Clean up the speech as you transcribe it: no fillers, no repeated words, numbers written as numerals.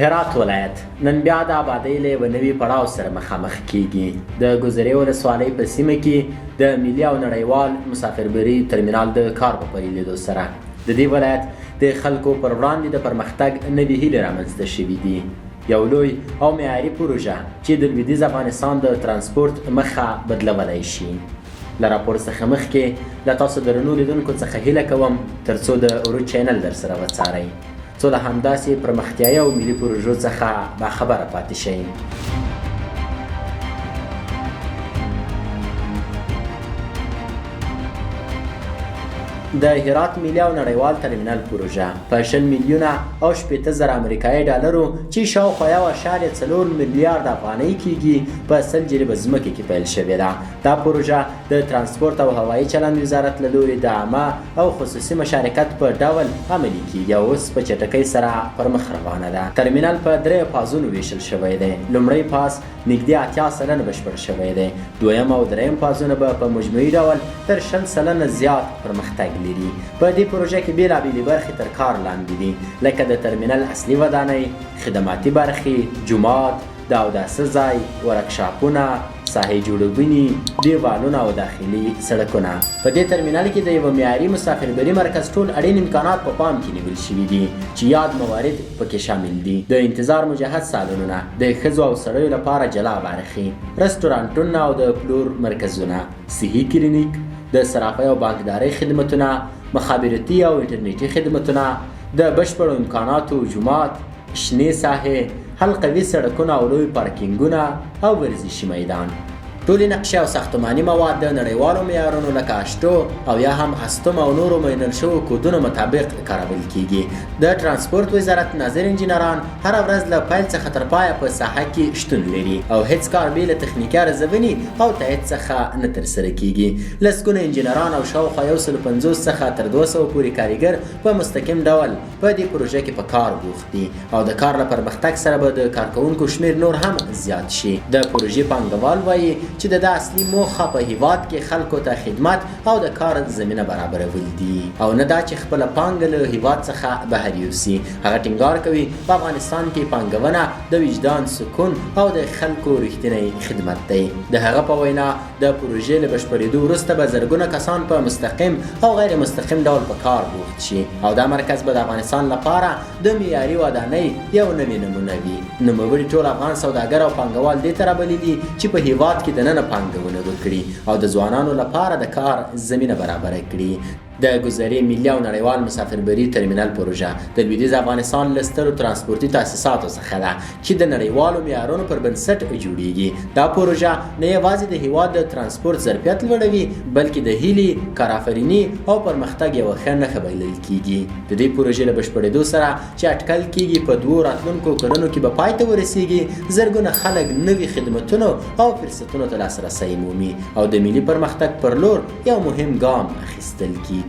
هرات ولایت نن بیا د آبادۍ له یوه نوي پړاو سره مخامخ کیږي. د ګذرې ولسوالۍ په سیمه کې د ملي او نړیوال مسافربري ترمینال د کار په پیلېدو سره د دې ولایت د خلکو پر وړاندې د پرمختګ نوې هیلې رامنځته شوې دي. یو لوی او معیاري پروژه چې د لویدیځ افغانستان د ترانسپورت مخه بدلولی شي. له راپور څخه مخکې له تاسو درنو لیدونکو څخه هیله کوم ترڅو د عروج چینل درسره وڅارئ، څو له همداسې پرمختیایي او ملي پروژو څخه باخبره پاتې شئ. د هرات ملي او نړیوال ترمینل پروژه په 20 میلیونه او 60 زره امریکایي ډالرو چې شاوخوا 1.4 میلیارډ افغانۍ کیږي په 100 جریبه ځمکې کې پیل شوې ده. دا پروژه د ترانسپورت او هوایي چلند وزارت له لوري د عامه او خصوصي مشارکت په ډول عملي کیږي او اوس په چټکۍ سره پر مخ روانه ده. ترمینل په دریو فازونو ویشل شوی دی. لومړی فاز نږدې 80% بشپړ شوی دی. دویم او دریم فازونه به په مجموعي ډول تر 20% زیات پرمختګ لري. په دې پروژه کې بېلابېلې برخې تر کار لاندې دي، لکه د ترمینل اصلي ودانۍ، خدماتي برخې، جومات، د اوداسه ځای، ورکشاپونه، ساحې جوړونې، دیوالونه او داخلي سړکونه. په دې ترمینل کې د یوه معیاري مسافربري مرکز ټول اړین امکانات په پام کې نیول شوي دي چې یاد موارد پکې شامل دي: د انتظار مجهز سالونونه، د ښځو او سړیو لپاره جلا برخې، رستورانټونه او د پلور مرکزونه، صحي کلینیک، د صرافۍ او بانکدارۍ خدمتونه، مخابراتي او انټرنیټي خدمتونه، د بشپړو امکاناتو جومات، شنې ساحې، حلقوي سړکونه او لوی پارکینګونه او ورزشي میدان. ټولې نقشې او ساختماني مواد د نړیوالو معیارونو لکه اشټو او یا هم استم او نورو منل شوو کودونو مطابق کارول کیږي. د ترانسپورت وزارت ناظر انجینران هره ورځ له پیل څخه تر پایه په ساحه کې شتون لري او هیڅ کار بې له تخنیکي ارزونې او تایید څخه نه ترسره کیږي. لسګونه انجینران او شاوخوا 150 څخه تر 200 پورې کاریګر په مستقیم ډول په دې پروژه کې په کار بوخت دي او د کار له پرمختګ سره به د کارکوونکو شمېر نور هم زیات شي. د پروژې پانګوال وایي چې د ده اصلي موخه په هیواد کې خلکو ته خدمت او د کار زمینه برابرول دي او نه دا چې خپله پانګه له هیواد څخه بهر یوسي. هغه ټینګار کوي په افغانستان کې پانګونه د وجدان سکون او د خلکو رښتینی خدمت دی. د هغه په وینا د پروژې له بشپړېدو وروسته به زرګونه کسان په مستقیم او غیر مستقیم ډول په کار بوخت شي او دا مرکز به د افغانستان لپاره د معیاري ودانۍ یو نوې نمونه وي. نوموړي ټول افغان سوداګر او پانګوال دې ته رابللي چې په هیواد کې دننه پانګونه وکړي او د ځوانانو لپاره د کار زمینه برابره کړي. د ګذرې ملي او نړیوال مسافربري ترمینل پروژه د لویدیځ افغانستان له سترو ترانسپورتي تاسیساتو څخه ده چې د نړیوالو معیارونو پر بنسټ جوړیږي. دا پروژه نه یوازې د هیواد د ترانسپورت ظرفیت لوړوي، بلکې د هیلې، کارآفریني او پرمختګ یوه ښه نښه بلل کیږي. د دې پروژې له بشپړېدو سره چې اټکل کیږي په 2 راتلونکو کلونو کې به پای ته ورسیږي، زرګونه خلک نوي خدمتونو او فرصتونو ته لاسرسی مومي او د ملي پرمختګ پر لور یو مهم ګام اخیستل کیږي.